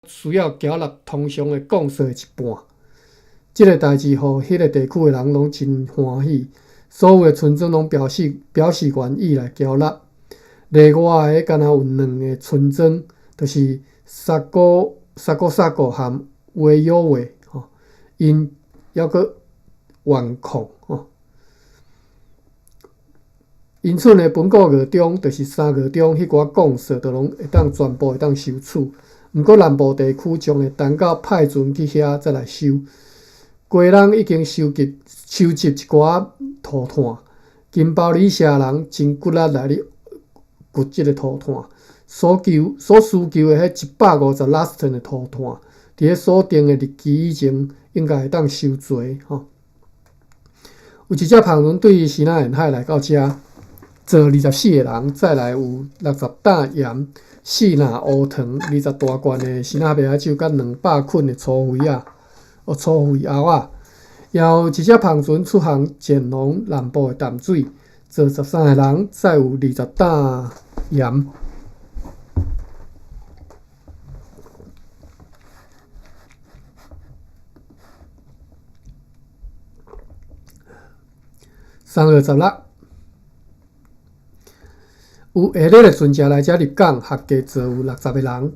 需要繳納通常的貢稅的一半。這个代誌予彼个地區的人攏真歡喜，所有的村莊攏表示願意來繳納。例外的，干焦有兩个村莊，就是薩古薩古和維約維吼，𪜶猶閣頑抗吼。因此呢，本個月中，就是3月中，彼寡貢稅就攏會當全部會當收取。毋過南部地區將會等到派船去遐再來收。雞人已經收集一寡塗炭，金包里社人真骨力來咧掘這个塗炭，所需求的彼150拉斯頓的塗炭，佇咧所定的日期以前，應該會當收齊吼。有一隻帆船對支那沿海來到遮，載24個人，載來有60擔鹽、4籃烏糖、20大罐的支那麥仔酒，佮200捆的粗肥仔。哦，粗肥餚仔，也有一隻帆船出航前往南部的淡水，載13個人，載有20擔鹽。3月16，有下日的船隻來遮入港，合計載有60個人。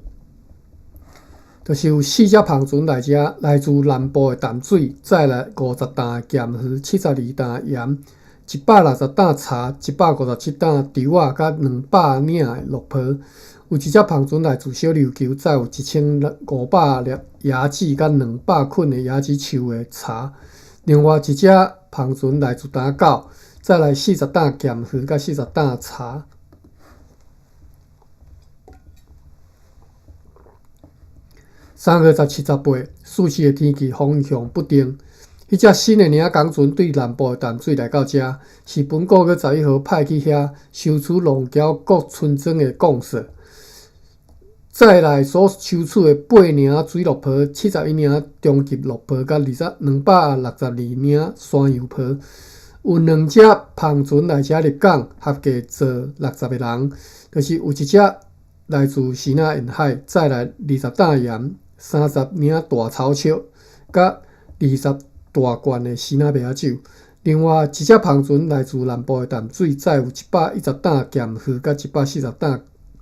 就是有四隻帆船來遮，來自南部的淡水，載來50擔的鹹魚、72擔鹽、160擔茶、157擔稻仔，佮200領的綠袍。有一隻帆船來自小琉球，載有1500粒椰子佮200捆的椰子樹的茶。另外一隻帆船來自打狗，載來40擔鹹魚佮40擔茶。3月17、18，四時的天氣風向不定。彼隻新的領港船對南部的淡水來到遮，是本個月11號派去遐收取農僑各村莊的貢稅。載來所收取的8領水鹿皮、71領中級鹿皮，佮262領山羊皮。有兩隻帆船來遮入港，合計載60個人，就是有一隻來自支那沿海，載來20擔鹽、30領大草石，佮20大罐的支那麥仔酒。另外一隻帆船來自南部的淡水，載有110擔鹹魚，佮140擔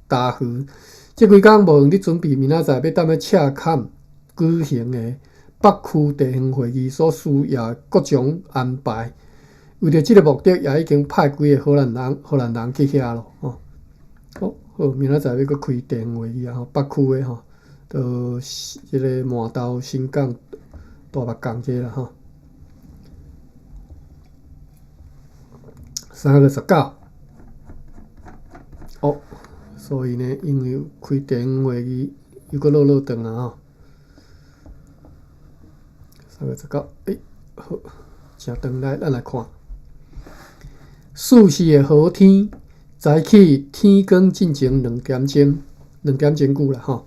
焦魚。這幾工無閒咧準備，明仔載欲踮咧赤崁舉行的北區地方會議所需要的各種安排。為著這个目的，也已經派幾个荷蘭人去遐囉。吼，好，好，明仔載欲閣開地方會議啊！吼，北區的吼，就這个滿洲新港、大目港這啦吼。3月19，哦，所以呢，因為開地方會議又閣落落長啊吼。3月19，欸，好，誠長來，咱來看。四時的好天，早起天光進前兩點鐘，2點鐘久啦吼。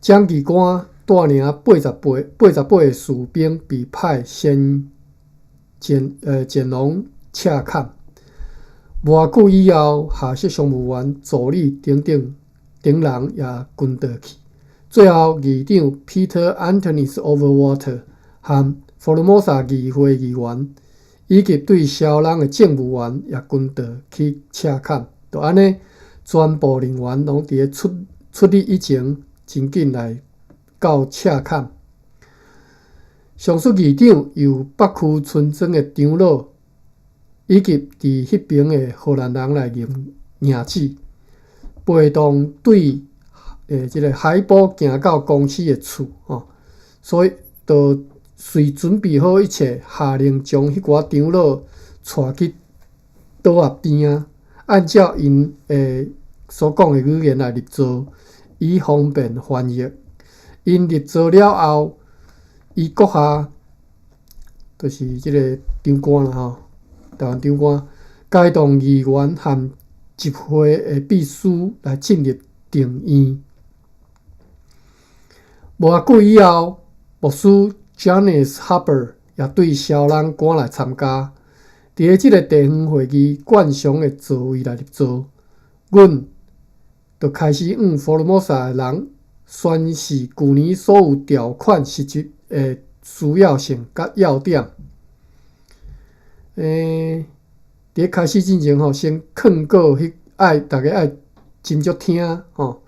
蔣議官帶領88個士兵被派先前往赤崁。無偌久以後，下屬商務員、助理等等等人也跟倒去。最後，議長 Peter Anthony Overwater 和福爾摩沙議會議員，以及對蕭人的政務員也跟倒去赤崁。就按呢，全部人員攏佇咧出日以前，真緊來到赤崁。上述議長由北區村莊的長老以及佇彼爿的荷蘭人來認旨，陪同對這个海埔行到公司的厝吼，所以就隨準備好一切，下令將彼寡長老帶去島仔邊仔，按照𪜶的所講的語言來入座，以方便翻譯。𪜶入座了後，伊閣下就是這个長官啦吼，台灣長官，偕同議員和集會的秘書來進入庭院。無偌久以後，牧師 Jonas Harper 也對蕭人趕來參加。佇咧這个地方會議慣常的座位來入座，阮就開始向福爾摩沙的人宣示舊年所有條款實質的需要性佮要點。佇咧開始進前吼，先勸告彼愛逐家愛斟酌聽吼，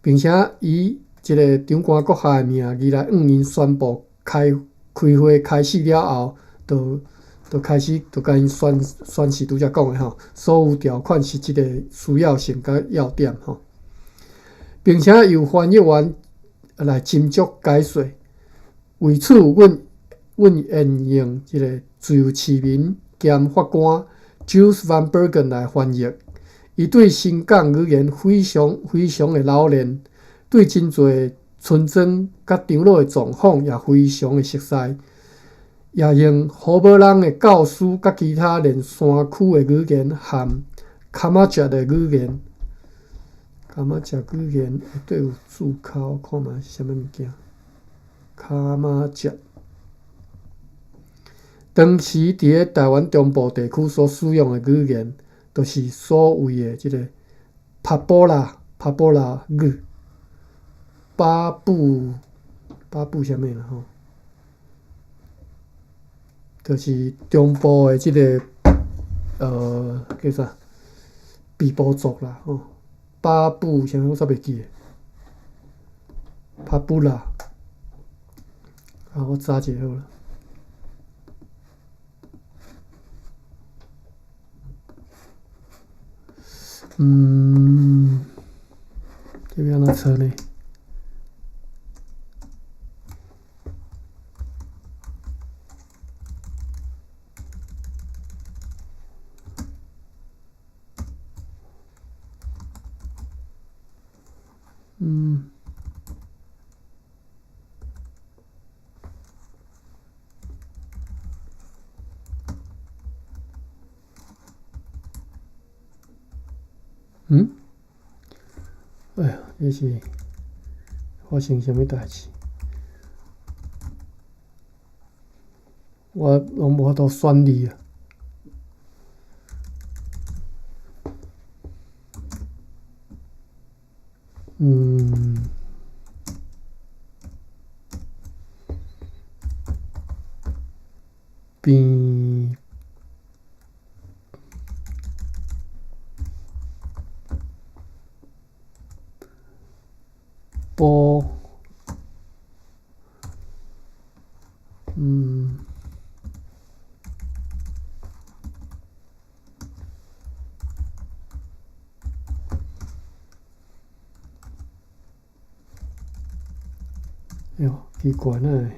並且以一个長官閣下的名義來向𪜶宣布開開會開始了後，就就開始就共𪜶宣宣示拄才講的吼，所有條款實質的需要性佮要點吼，並且由翻譯員來斟酌解說。為此，阮阮沿用這个自由市民兼法官 Jules Van Bergen 來翻譯。伊對新港語言非常非常的老練，對真濟村莊佮長老的狀況也非常的熟悉，也用荷寶人的教師佮其他連山區的語言和卡馬捷的語言。卡馬捷語言內底有注口，看覓是啥物物件？卡馬捷。當時佇咧台灣中部地區所使用的語言，就是所謂的這个帕波拉帕波拉語，巴布巴布啥物啦吼，就是中部的這个叫啥比波族啦吼，巴布啥物我煞袂記得，帕布拉，啊我查一下好啦。這欲按怎查呢？嗯。嗯？哎呀，這是發生啥物代誌？我攏無法度選字啊。邊。波，哎喲，奇怪呢，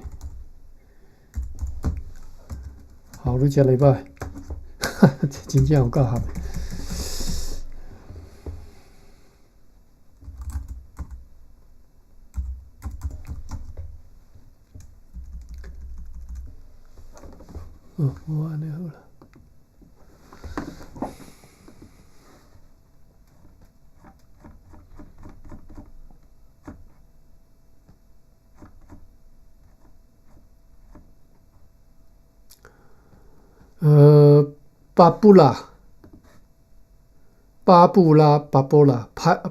好，你食禮拜，真正有夠合。哦，無按呢好啦。巴布拉，巴布拉，巴布拉，派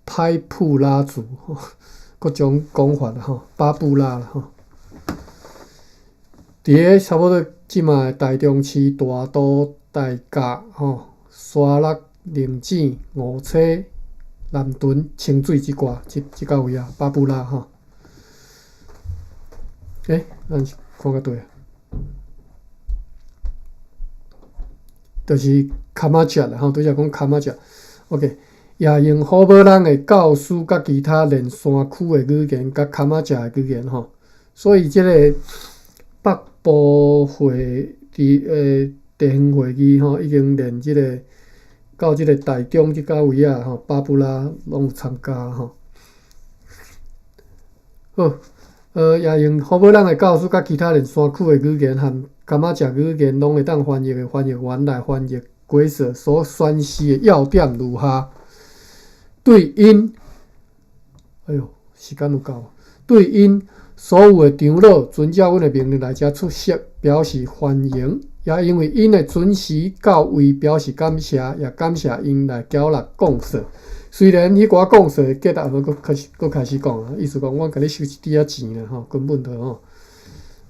派普拉族，各種講法啦吼，巴布拉啦吼。佇咧差不多這馬台中市大肚、大甲吼、沙鹿、龍井、五車、南屯、清水這掛，這這到位啊，巴布拉吼。咱是看較對啊，就是卡馬捷啦吼，拄才講卡馬捷。OK，也用好寶人的教師佮其他連山區的語言佮卡馬捷的語言吼，所以這个北部會佇地方會議吼，已經連這个到這个台中這到位啊吼，巴布拉攏有參加吼。好，也用好寶人的教師佮其他連山區的語言和卡馬捷語言攏會當翻譯的翻譯員來翻譯解說所宣示的要點如下：對𪜶，哎喲，時間有夠，對𪜶所有的長老遵照阮的命令來遮出席，表示歡迎，也因為𪜶的準時到位表示感謝，也感謝𪜶來繳納貢稅。雖然彼寡降稅的價值，閣開始閣開始講啊，意思講阮共你收一滴仔錢啦吼，根本就吼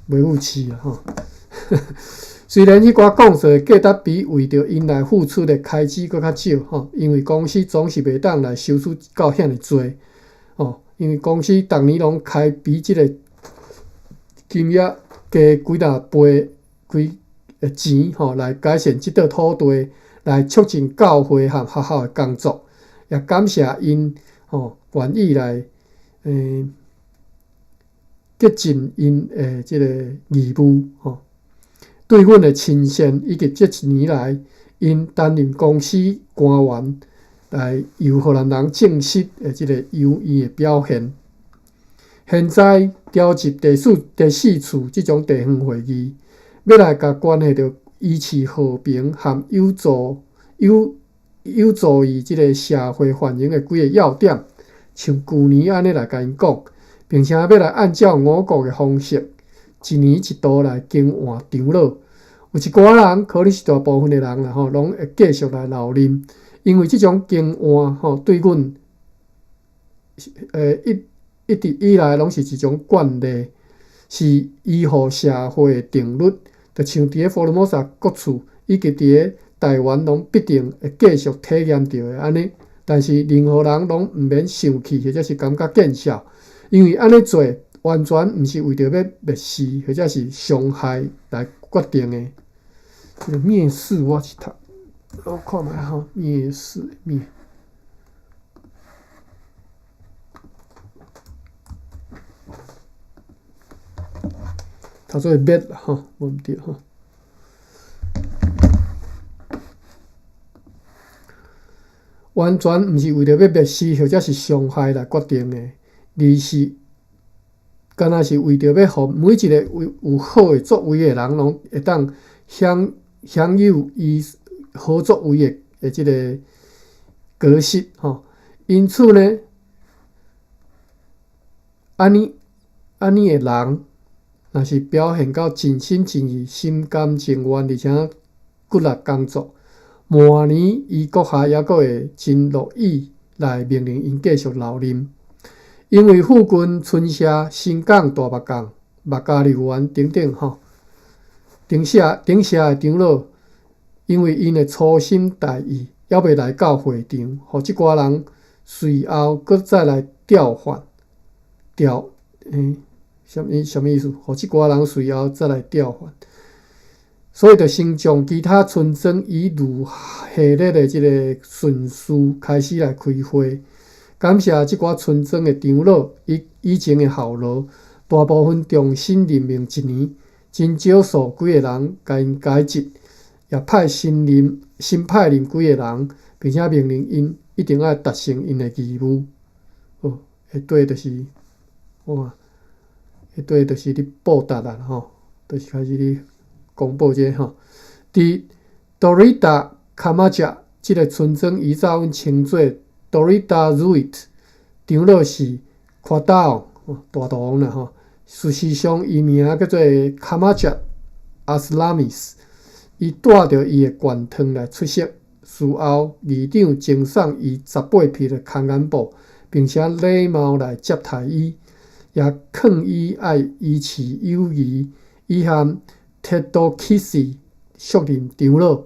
袂有市啊吼。雖然彼寡降稅的價值比為著𪜶來付出的開支閣較少吼，因為公司總是袂當來收取到遐爾濟吼，因為公司逐年攏開比這个金額加幾若倍幾的錢吼，來改善這塊土地，來促進教會和學校的工作，也感謝𪜶吼願意來竭盡𪜶的這个義務吼。對阮的親善，以及這一年來𪜶擔任公司官員來由荷蘭人證實的這个優異的表現。現在召集第四次這種地方會議，欲來共關係著維持和平和有助於這个社會繁榮的幾個要點，像舊年按呢來共𪜶講，並且欲來按照我國的方式，一年一度來更換長老。有一寡人，可能是大部分的人啦吼，攏會繼續來留任，因為這種更換吼，對阮一直以來攏是一種慣例，是依予社會的定律。就像佇咧福爾摩沙各處，以及佇咧台灣，攏必定會繼續體驗著的按呢。但是任何人攏毋免生氣，或者是感覺見笑，因為按呢做完全毋是為著欲蔑視或者是傷害來決定的。這个蔑視我是讀，我看覓吼，蔑視蔑。讀做滅啦吼，無毋對吼。完全毋是為著欲蔑視或者是傷害來決定的，而是敢若是為著欲予每一個有好的作為的人，攏會當享有伊好作為的這个果實吼。因此呢，按呢的人，若是表現到盡心盡意、心甘情願，而且骨力工作，明年伊閣下猶閣會真樂意來命令𪜶繼續留任。因為附近村社、新港、大目港、目加利園等等吼，頂社的長老，因為𪜶的粗心大意，猶未來到會場，予這寡人隨後閣再來調換調，啥物意思？予這寡人隨後再來調換，所以就先將其他村莊以如系列的這个順序開始來開會。感謝這寡村莊的長老以前的效勞，大部分重新任命一年，真少數幾个人共𪜶解職，也派新派任幾個人，並且命令𪜶一定愛達成𪜶的義務。哦，下底就是哇，下底就是咧報答啦吼，就是開始咧公布這个吼。佇多瑞達卡馬加這个村莊，以早阮稱做多瑞達 Zuid，長老是誇大王，大肚王啦吼。事實上，伊名叫做卡馬加阿斯拉米斯，伊帶著伊的官帽來出席。事後，議長贈送伊18匹的空間布，並且禮貌來接待伊，也勸伊愛維持友誼。伊和鐵多基斯續任長老。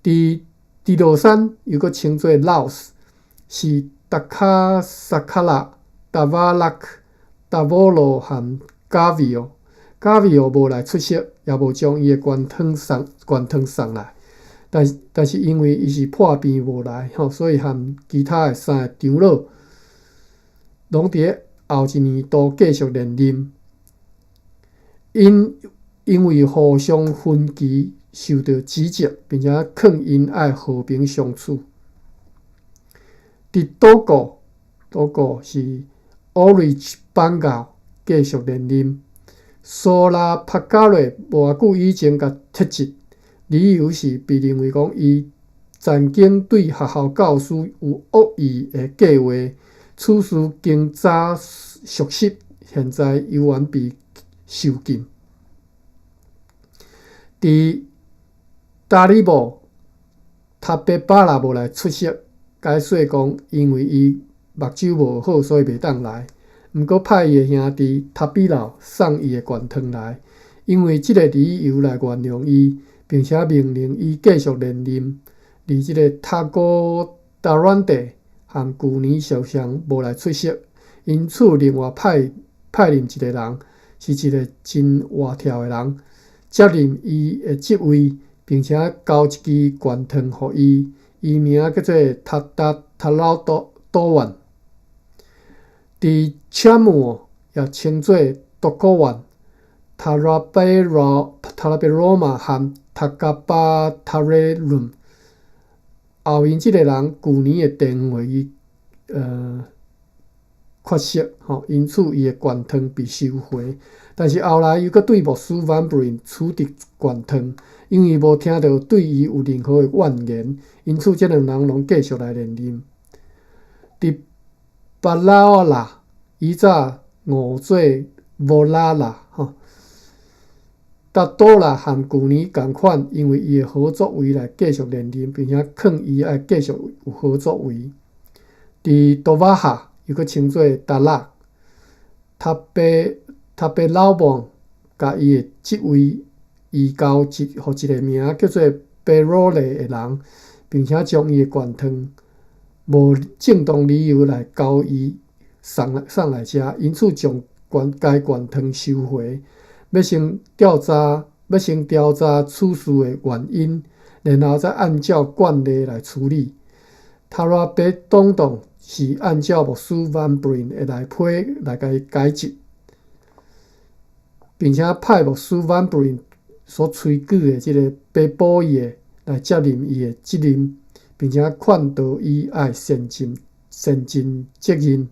佇佇洛山又閣稱做老斯，是達卡薩卡拉、達瓦拉克、達沃羅和加維奧。加維奧無來出席，也無將伊的官帽送來。但是因為伊是破病無來吼，所以和其他的三个長老攏佇咧後一年度繼續連任。𪜶因為互相分歧受到指責，並且勸𪜶愛和平相處。佇島國，島國是奧瑞奇班教繼續連任。蘇拉帕加瑞無偌久以前共撤職，理由是被認為講伊曾經對學校教師有惡意的計劃，此事經查屬實，現在猶原被受禁。佇達里布塔貝巴拉無來出席，解說講，因為伊目睭無好，所以袂當來。毋過派伊的兄弟塔比老送伊的懸糖來，因為這个理由來原諒伊，並且命令伊繼續連任。而這个塔古達阮地和舊年受傷無來出席，因此另外派任一個人，是一個真活跳的人，接任伊的職位，並且交一支懸糖予伊，伊名叫做塔達塔老多多萬。佇暹羅也稱做多國萬、塔拉貝羅、塔拉貝羅馬和塔加巴塔瑞倫。後面這个人舊年的地方會議缺席，吼，因此伊的懸糖被收回。但是後來又閣對牧師 Van Bruin 取得懸糖，因為無聽著對伊有任何的怨言，因此這兩人攏繼續來連任。佇巴拉拉以早誤做無拉拉吼，達多拉和舊年仝款，因為伊的好作為來繼續連任，並且勸伊愛繼續有好作為。佇多瓦哈又閣稱做達拉，塔貝老王共伊的職位移交一予一个名叫做貝羅雷的人，並且將伊的懸糖無正當理由來交伊送來遮，因此將該懸糖收回，欲先調查此事的原因，然後再按照慣例來處理。塔拉貝東東是按照牧師 Van Bruin 的來批來共伊解職，並且派牧師 Van Bruin 所推舉的這个貝保伊來接任伊的職任，並且勸導伊愛善盡責任。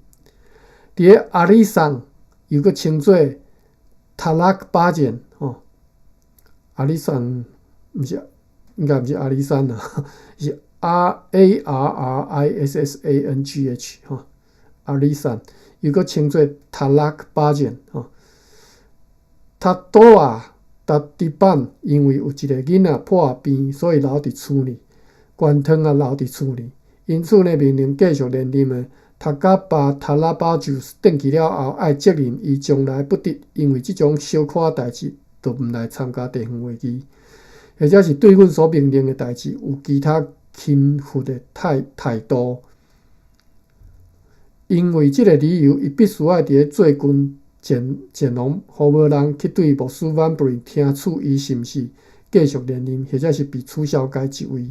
佇咧阿里山又閣稱做塔拉克巴簡吼，阿里山毋是，應該毋是阿里山啦，是 R A R R I S S A N G H 吼，阿里山又閣稱做塔拉克巴簡吼。塔多亞達迪班因為有一个囡仔破病，所以留佇厝裡，懸糖也留佇厝裡，因此呢，命令繼續連任的塔加巴塔拉巴就轉去了後，愛責任伊將來不得因為這種小可代誌就毋來參加地方會議，或者是對阮所命令的代誌有其他輕忽的態度。因為這个理由，伊必須愛佇咧最近前往呼無人去對牧師 Van Bruin 聽取伊是毋是繼續連任，或者是被取消該職位。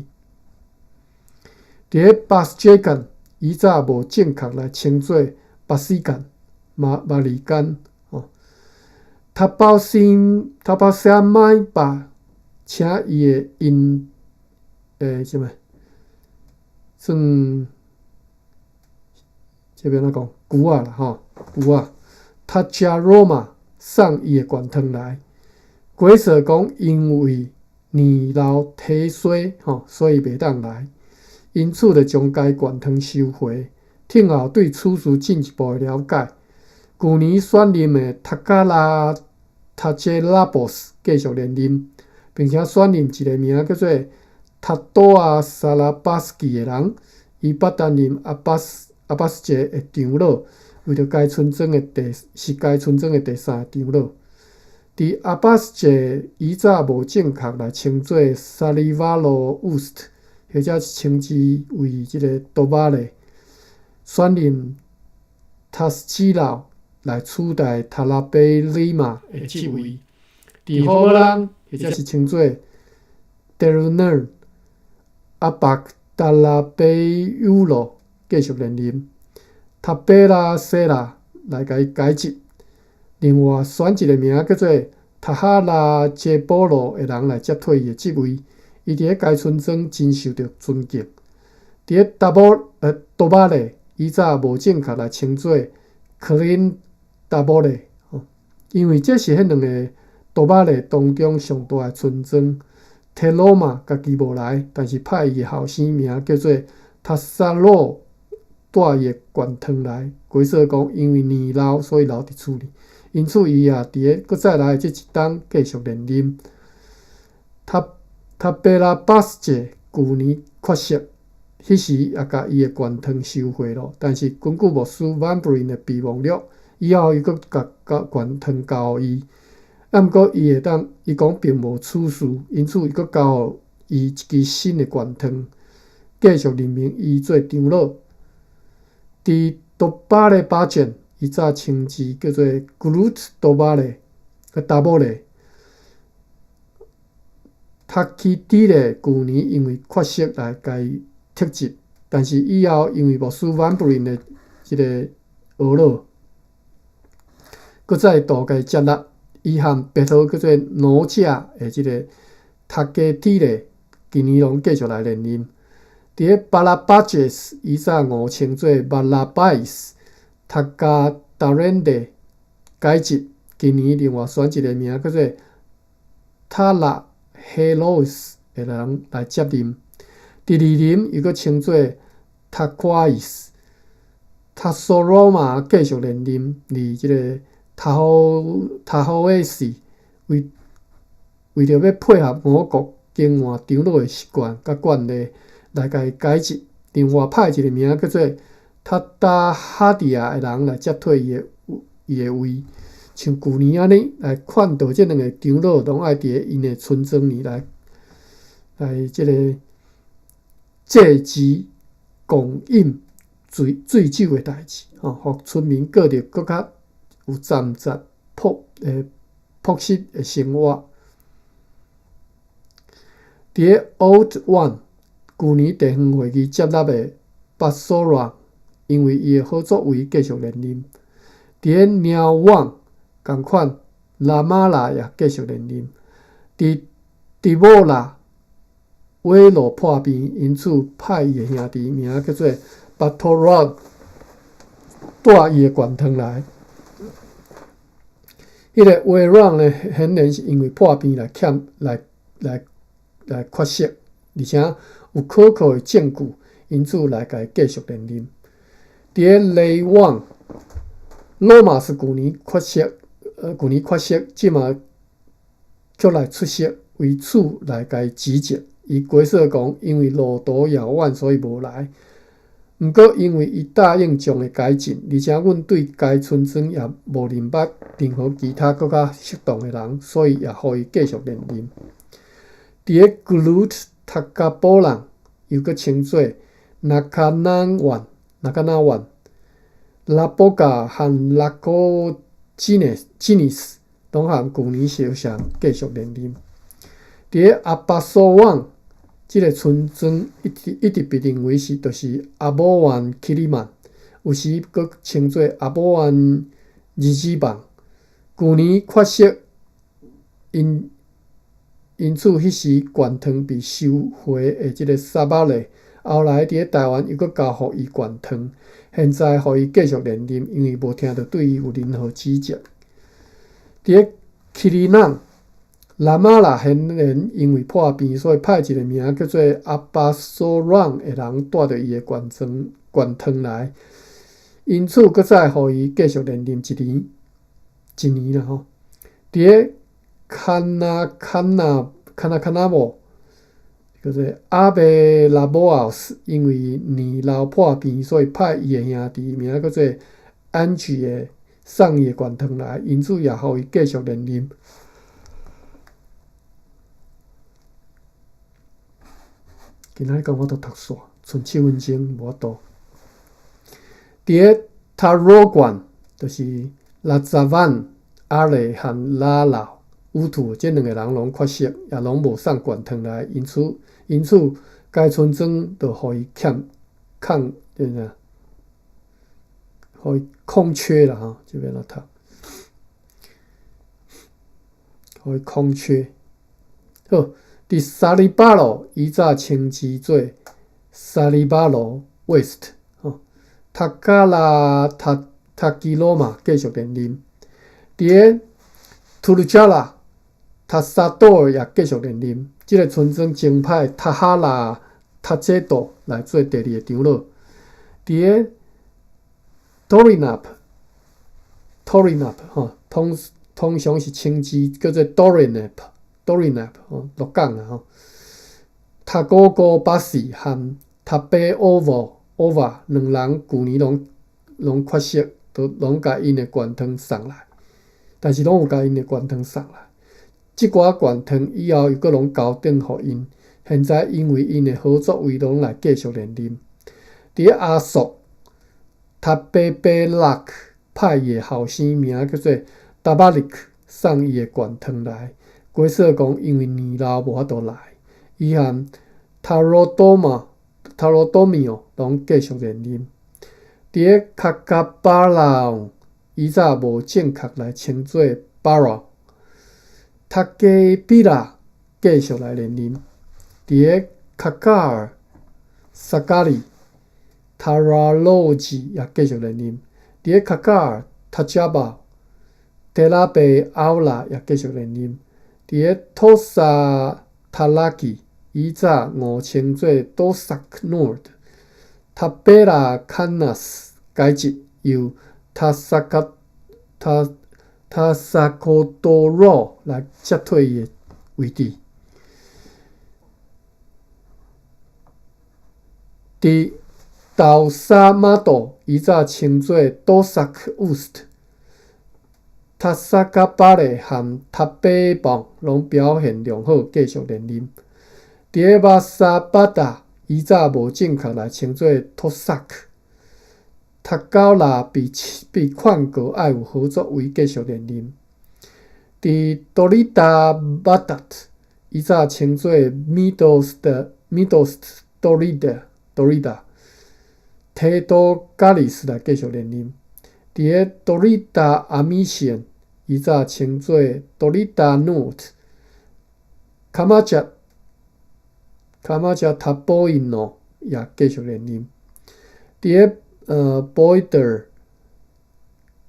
佇咧巴斯傑干，以早無正確來稱做巴斯干馬里干吼。塔包斯麥巴請伊的𪜶啥物算這欲按怎講姑仔啦吼，姑仔塔加羅馬送伊的懸糖來，解說講因為年老體衰吼，所以袂當來，因此就將該懸糖收回。聽後對此事進一步的了解。舊年選任的塔加拉塔傑拉博斯繼續連任，並且選任一个名叫做塔多亞薩拉巴斯基的人，伊捌擔任阿巴斯節的長老，為著該村莊的第是該村莊的第三个長老。佇阿巴斯節以早無正確來稱做薩里瓦羅烏斯特，或者稱之為這个多巴勒，選任塔斯基老來取代塔拉貝里馬的職位。佇霍蘭，或者是稱做德魯納爾阿巴克達拉貝尤羅繼續連任，塔貝拉西拉來共伊解職。另外選一个名叫做塔哈拉傑波羅的人來接替伊的職位。伊佇咧該村莊真受著尊敬。佇咧達波多巴勒，以早無正確來稱做克林達波勒，因為這是彼兩个多巴勒當中上大的村莊。提羅馬家己無來，但是派伊的後生名叫做塔薩洛帶伊的懸糖來。解說講，因為年老，所以留佇厝裡，因此伊也佇咧閣再來的這一冬繼續連任。塔貝拉巴斯節舊年缺席，彼時也共伊的懸糖收回囉，但是根據牧師 Van Bruin 的備忘錄，以後伊閣共共懸糖交予伊，啊，毋過伊會當，伊講並無此事，因此伊閣交予伊一支新的懸糖，繼續任命伊做長老。佇多巴勒巴鎮，伊早稱之叫做 Groot 多巴勒，達摩勒。塔基迪勒舊年因為缺席來共伊撤職，但是以後因為牧師 Van Bruin 的這個懊惱，閣再度共伊接納。伊和別號叫做奴者的這個塔基迪勒，今年攏繼續來連任。佇咧巴拉巴杰斯，伊早誤稱做巴拉拜斯，塔加達連德改職，今年另外選一個名叫做塔拉希羅斯的人來接任。佇二林又閣稱做塔夸伊斯，塔索羅馬繼續連任，而這個塔好塔好埃斯為為著欲配合我國更換長老的習慣佮慣例，來共伊改職，另外派一個名叫做塔達哈迪亞的人來接替伊的位。像舊年按呢來勸導這兩个長老，攏愛佇咧𪜶的村莊裡來來這個祭祀貢飲醉醉酒的代誌，吼，予村民過著閣較有暫實樸樸實的生活。佇咧 Old One 舊年地方會議接納的巴索拉，因為伊的好作為繼續連任。佇咧貓網仝款，拉馬拉也繼續連任。佇迪莫拉威羅破病，因此派伊的兄弟名叫做巴托羅帶伊的懸糖來。彼個威朗呢，顯然是因為破病來欠來來來缺席，而且有可靠的證據，因此來共伊繼續連任。佇咧雷旺，羅馬是舊年缺席，舊年缺席，這馬卻來出席，為此來共伊指責。伊解釋講，因為路途遙遠，所以無來。毋過，因為伊答應將會改進，而且阮對該村莊也無認捌任何其他閣較適當的人，所以也予伊繼續連任。佇咧 Groot 塔加布朗，又閣稱做納卡納灣、納卡納灣、拉波加和拉科吉內吉尼斯，攏和舊年相像繼續連任。佇咧阿巴索灣，這个村莊一直一直被認為是就是阿波灣基里曼，有時閣稱做阿波灣日子網。舊年缺席，因因此彼時懸糖被收回的這个沙巴勒，後來佇咧台灣又閣交予伊懸糖，現在予伊繼續連任，因為無聽著對伊有任何指責。佇咧基里納。拉馬拉顯然因為破病，所以派一個名叫做阿巴索朗的人帶著伊的懸糖懸糖來，因此閣再予伊繼續連任一年，一年啦吼。佇咧卡納卡納卡納卡納莫，叫做阿貝拉波奧斯，因為年老破病，所以派伊的兄弟名叫做安吉的送伊的懸糖來，因此也予伊繼續連任。今仔日敢有法度讀煞，賰7分鐘無法度。佇咧塔羅縣，就是拉扎萬、阿雷和拉老烏土這兩個人攏缺席，也攏無送懸糖來，因此因此該村莊就予伊欠空，對毋對？予伊空缺啦吼，這欲按怎讀？予伊空缺。好。佇沙利巴羅，伊早稱之做沙利巴羅 West，吼，塔加拉塔塔基羅馬繼續連任。佇咧圖魯加拉塔薩多爾也繼續連任。這个村莊增派塔哈拉塔傑多來做第二个長老。佇咧托瑞納普托瑞納普吼，通通常是稱之叫做多瑞納普。多瑞納吼，鹿港啦吼，塔哥哥巴士和塔貝奧沃奧瓦兩人舊年攏攏缺席，都攏共𪜶的懸湯送來，但是攏有共𪜶的懸湯送來。這寡懸湯以後又閣攏交轉予𪜶。現在因為𪜶的合作為攏來繼續連任。佇咧阿索塔貝貝拉克派伊的後生名叫做達巴利克送伊的懸湯來，解說講因為年老無法度來，伊和塔羅多馬、塔羅多米奧攏繼續連任。佇咧卡卡巴拉翁以早無正確來稱做巴羅塔加比拉繼續來連任。佇咧卡卡爾薩加里塔拉洛吉也繼續連任。佇咧卡卡爾塔加巴德拉貝奧拉也繼續連任。佇咧托薩塔拉基以早誤稱做多薩克諾爾塔貝拉坎納斯改職，由塔薩卡塔塔薩科多羅來接替伊的位置。佇豆沙馬島，以早稱做多薩克烏斯特、塔薩卡巴勒和塔貝邦攏表現良好，繼續連任。佇咧巴沙巴達，以早無正確來稱做托薩克、塔高拉被被勸告愛有合作為繼續連任。佇多里達巴達，以早稱做米多斯的米多斯多里達多里達，提多加里斯來繼續連任。佇咧多里達阿米線，以早稱做多里達諾特卡馬加卡馬加塔波因諾也繼續連任。佇咧博伊德爾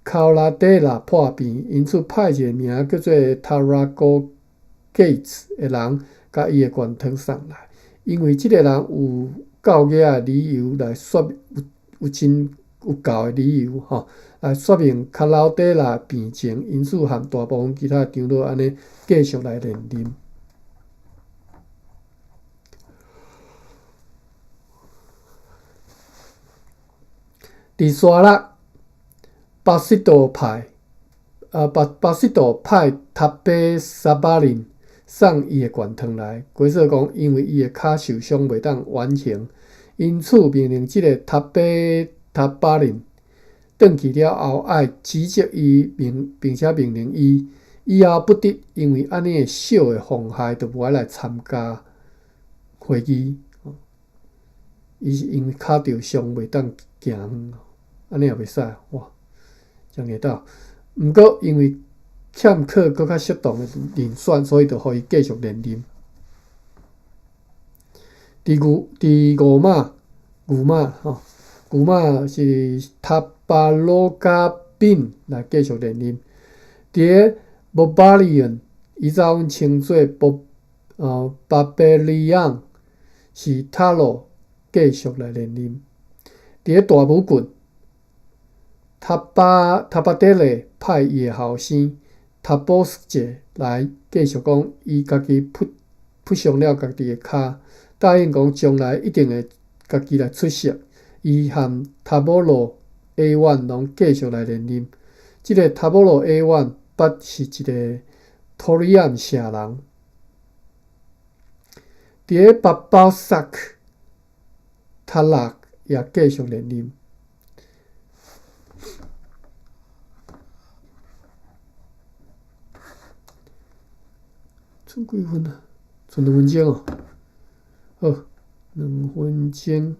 考拉德拉破病，因此派一個名叫做塔拉戈蓋茨的人，共伊的懸湯送來。因為這個人有夠額的理由來說明，有有真有夠的理由吼，來說明卡勞德拉病情，因此和大部分其他長老按呢繼續來連任。佇沙勒巴西多派，巴巴西多派塔貝沙巴林送伊的懸湯來，解說講因為伊的跤受傷袂當遠行，因此命令這個塔貝塔巴林轉去了後，愛指責伊，並並且命令伊以後不得因為按呢小的妨害，就無愛來參加會議。伊是因為跤著傷袂當行遠，按呢也袂使哇，真會當。毋過因為欠缺閣較適當的人選，所以就予伊繼續連任。佇牛佇五馬牛馬吼，牛馬是塔巴羅加賓來繼續連任。佇个博巴利恩，以早阮稱做博巴貝利昂，是塔羅繼續來連任。佇个大武郡，塔巴塔巴德勒派伊的後生塔波斯傑來繼續講，伊家己撲撲傷了家己的跤，答應講將來一定會家己來出席。伊和塔波羅 A one 攏繼續來連任。這個塔波羅 A one 捌是一個托里暗城人。佇个巴包薩克塔拉也繼續連任。賰幾分啊？賰2分鐘哦。好，兩分鐘。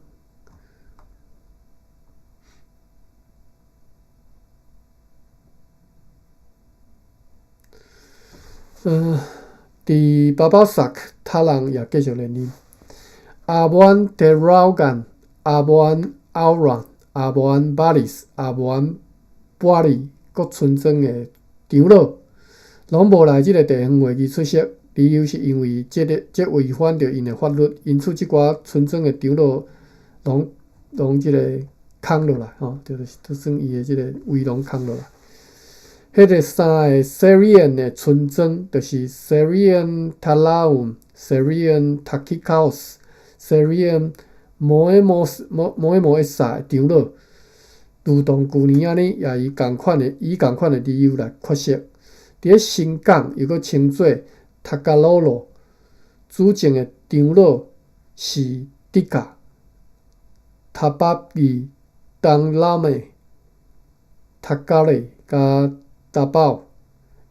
佇巴巴薩克塔人也繼續連任。阿曼德勞干、阿曼奧蘭、阿曼巴里斯、阿曼巴里各村莊的長老，攏無來這個地方會議出席，理由是因為這個這違反著𪜶的法律，因此這寡村莊的長老攏攏這個空落來，吼，就是就算伊的這個圍籠空落來。彼個三个 Syrian 的村莊，就是 Syrian Talaum、Syrian Takikaos、Syrian 摩埃摩薩長老，如同舊年按呢，也以仝款的理由來缺席。佇咧新港，又閣稱做塔加羅羅，主政的長老是迪卡、塔巴爾、東拉美、塔加勒佮達寶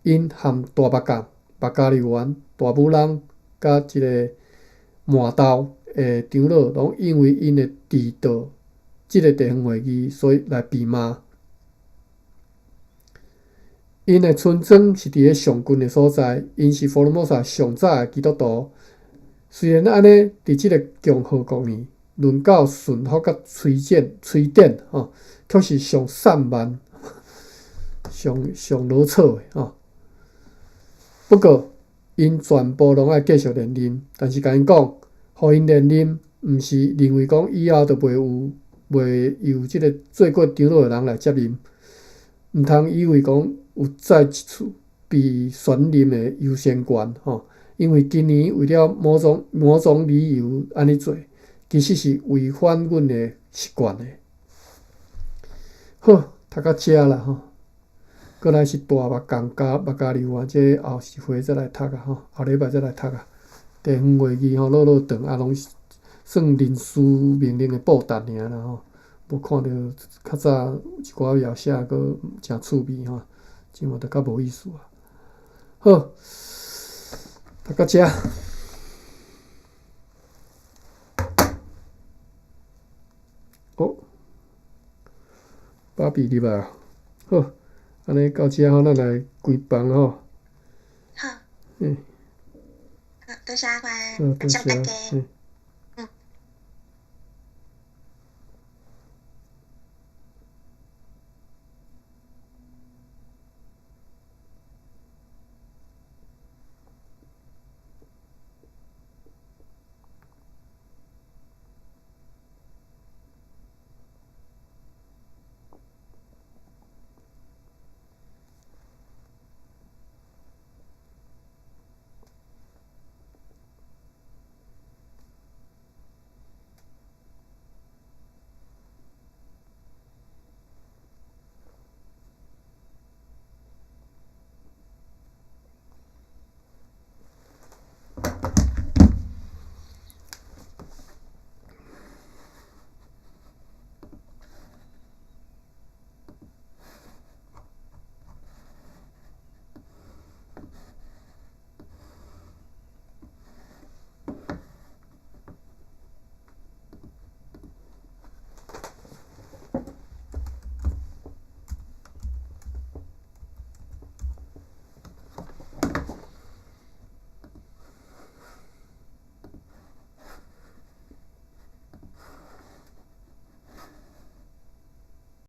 ，𪜶含大目港、目加利園、大武朗佮這个麻豆的長老，攏因為𪜶的遲到這个地方會議，所以來被罵。𪜶的村莊是佇咧上近的所在，𪜶是福爾摩沙上早的基督徒。雖然按呢，佇這个共和國呢，論到順服佮催展、催展吼，卻是上散漫、上上囉嗦的吼。不過，𪜶全部攏愛繼續連任，但是共𪜶講，予𪜶連任，毋是認為講以後就袂有袂由這个做過長老的人來接任，毋通以為講有再一次被選任的優先權吼。因為今年為了某種理由按呢做，其實是違反阮的習慣的。好，讀到遮啦吼，閣來是大目港佮目加利灣，這後一回再來讀啊吼，後禮拜再來讀啊。地方會議吼，落落長啊，攏算臨時命令的布達爾啦吼，無看著較早一寡描寫閣誠趣味吼，這嘛就較無意思啊。好，讀到遮。哦，芭比入來啊，好，按呢到遮吼，咱來關房吼。好。嗯。好，多謝阿關，好，多謝。謝大家。嗯。